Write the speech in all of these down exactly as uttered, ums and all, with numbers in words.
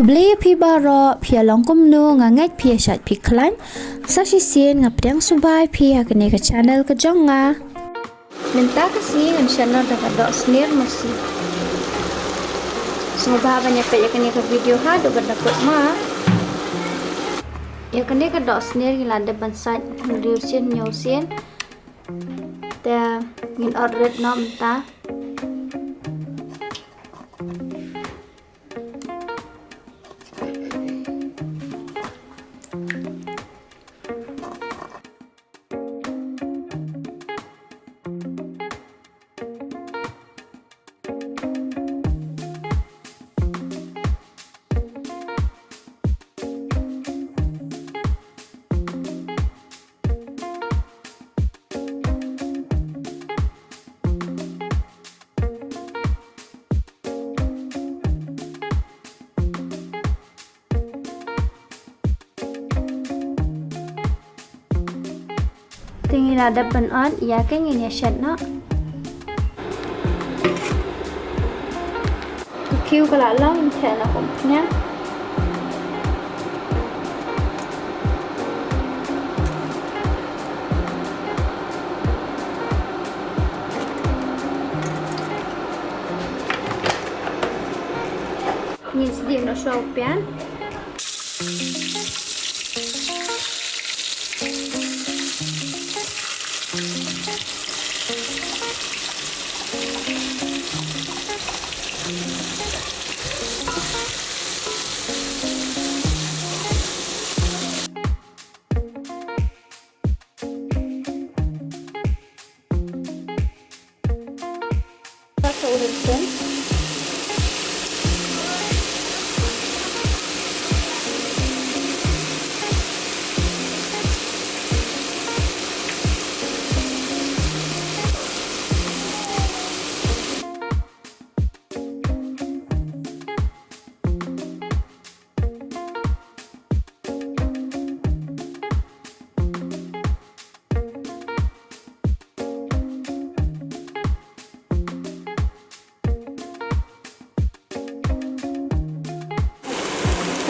Khublei ïa phi baroh, phi ïa long kumno, nga ngeit phi ïa shait phi khlaiñ. Sa shisien nga pdiang sngewbha ïa phi ha kane ka channel ka jong nga. Mynta ka sngi ngan shet noh da ka doh snier masi. Sngewbha ban ïa peit ïa kane ka video haduh ban da kut ma. Ïa kane ka doh snier ngi la dep ban sait hynriew sien hynñiew sien. Te ngin ot rit noh mynta. Te ngi la dep ban ot, ïa ka ngin ïa shet noh. Ka khiew ka la long, ngin theh noh kum khñiang. Ngin sdieh noh shuwa u pian.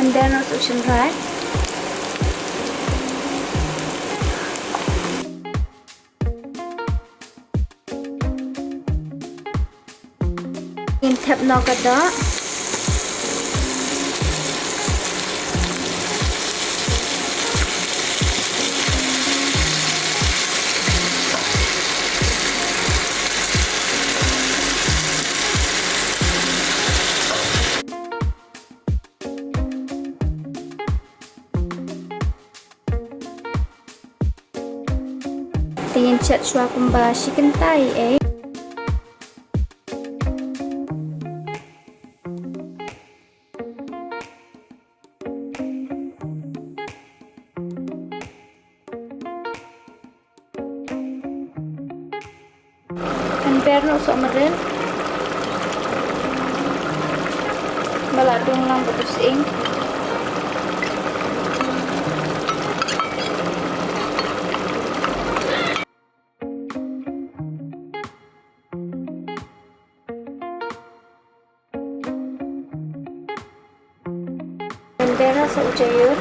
And then also shynrai. Ngin thep noh ka doh. Te ngin shet shuwa kumba shi kynta ei. Ngan ber noh u sohmarit ba la dung lang bad u sying. Ngan ber noh sa u jaiur.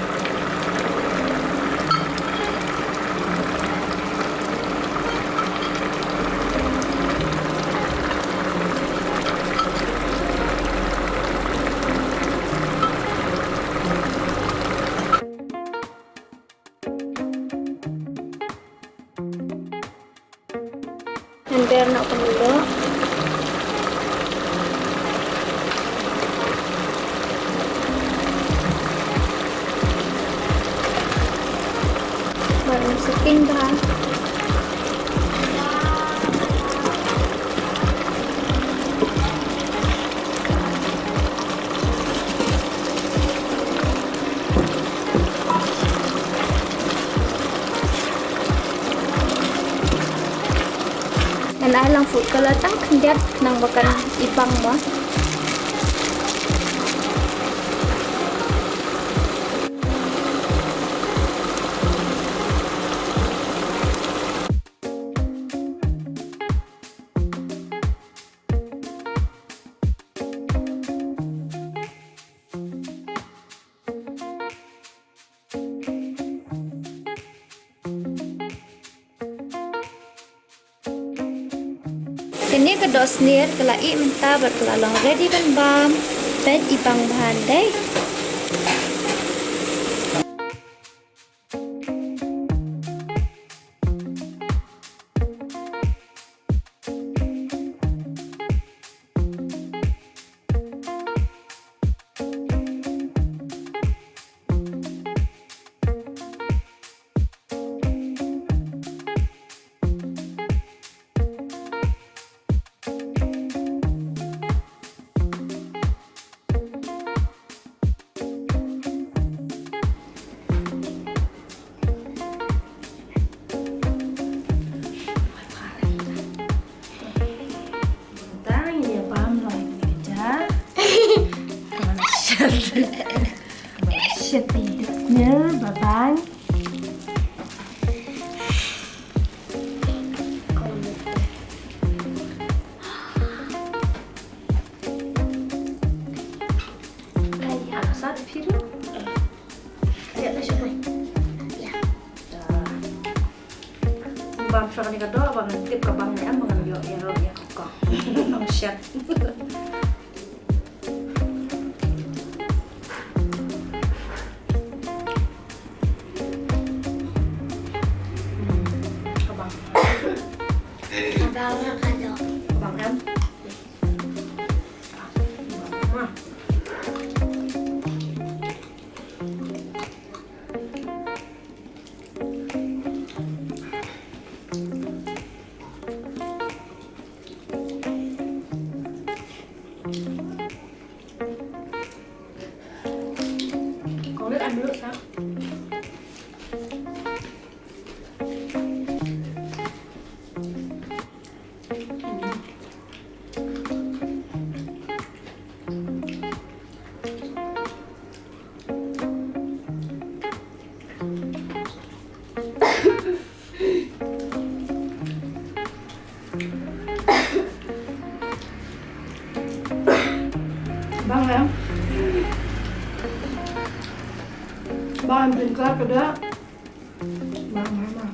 Ngan ber noh ka mluh. Bad ngan sa kheiñ bha. Ngan ai lang food color tang khyndiat khnang ba kan i pang mo. Kane ka dohsnier ka la ih mynta bad ka la long ready ban bam. Peit i bang bha dei. Tang ïa bam noh ïa kane ka ja. Ka ban shet. Ka ban shet ïa ka dohsnier ba bang. Ai, ala sat phiru. Ïa, la shu mai. Ïa. Bam shuwa kane ka doh, ba ngan tip ka bang ne em, ba ngan ïoh ïaroh ïa ka kok. Nong shet. Hmm, ka bang. Ka bang ka doh. Ka bang em. Bang em. Bang em, pynker ka doh. Bang, bang, bang.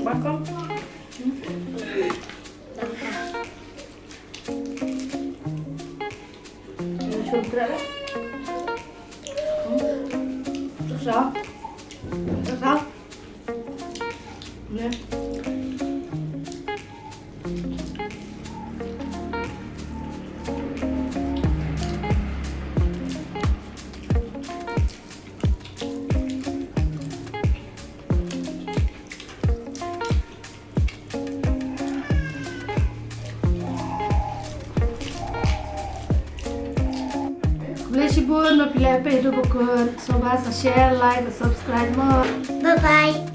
Bakong. Ini suruh gerak lah. Hmm. Susah. Susah. Ni. Khublei shibun ba phi la peit haduh ba kut. Sngewbha sa share, like, subscribe mo. Bye bye.